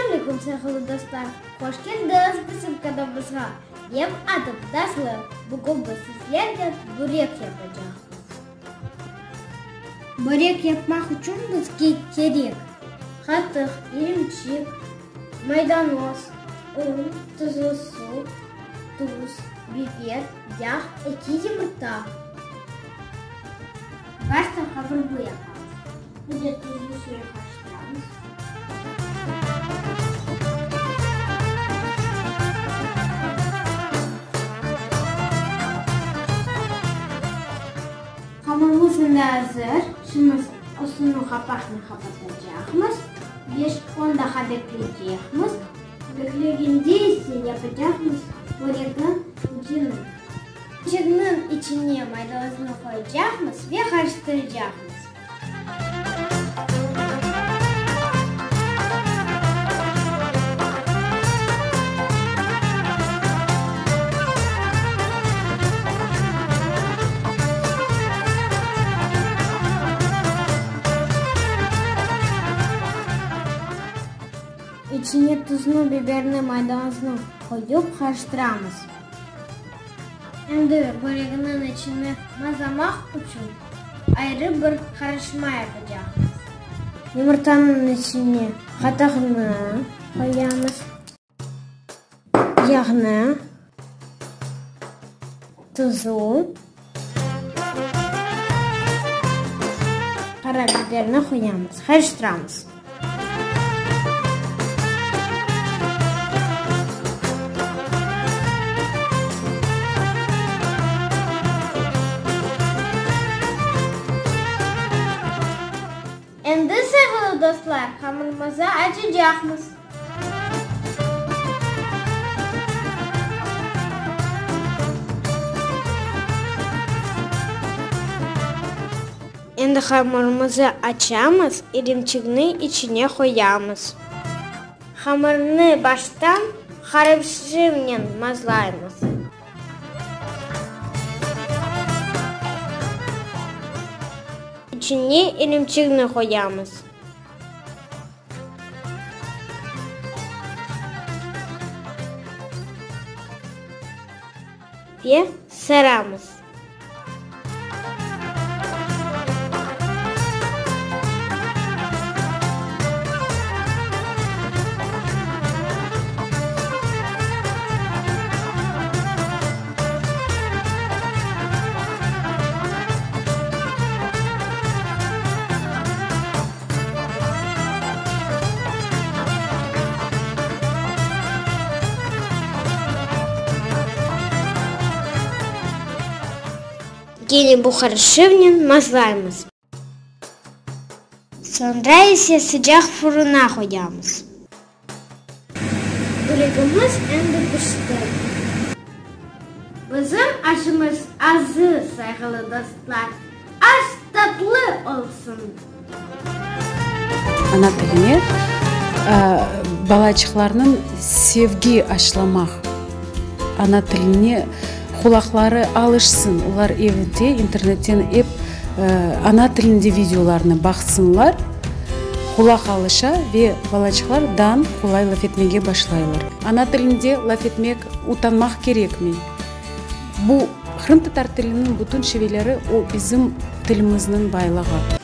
Selâm aleyküm, sayğılı dostlar! Hoş keldiñiz bizim kanalımızğa! Menim adım Nazlı. Bugün biz sizlernen börek yapacaqmız. Börek yapmaq içün bizge kerek, qatıq, irimçik, maydanoz, un, tuzlu suv, tuz, biber, yağ, eki yımırta. Başta hamırnı yapamız. Bir de tuzlu suynen qarıştıramız. Hamırımız endi azır. Şimdi üstüni qapaqnen qapatacaqmız. Beş-on daqqa bekleycekmiz. Beklegende ise yapacaqmız börekniñ içini. İçiniñ içine maydanoznı qoyacaqmız ve qarıştıracaqmız. İçine tuznı, biberni, maydanoznı qoyup qarıştıramız. Endi böreginiñ içini mazamaq içün ayrı bir qarışma yapacaqmız. Yımırtanıñ içine qatıqnı qoyamız, yağnı, tuzu, qara biberni qoyamız, qarıştıramız. Endi, sevgili dostlar, hamırımızı açacaqmız. Endi hamırımızı açamız, irimçikni içine qoyamız. Hamırnı baştan qarışımnen mazlaymız. İçine irimçikni qoyamız. Ve saramız. Kene bu qarışıqnen mazlaymız. Soñra ise sıcaq furuna qoyamız. Böregimiz endi pişti. Bizim aşımız azır, sayğılı dostlar. Aş tatlı olsun! Ana tiline balaçıqlarnıñ sevgi aşlamaq, ana tiline qulaqları alışsın, olar evde internetten ep ana tilinde videolarnı baqsınlar, qulaq alışa ve balaçıqlar dan qolay laf etmege başlaylar. Ana tilinde laf etmek utanmaq kerekmey. Bu qırımtatar tiliniñ bütün şiveleri o bizim tilimizniñ baylığı.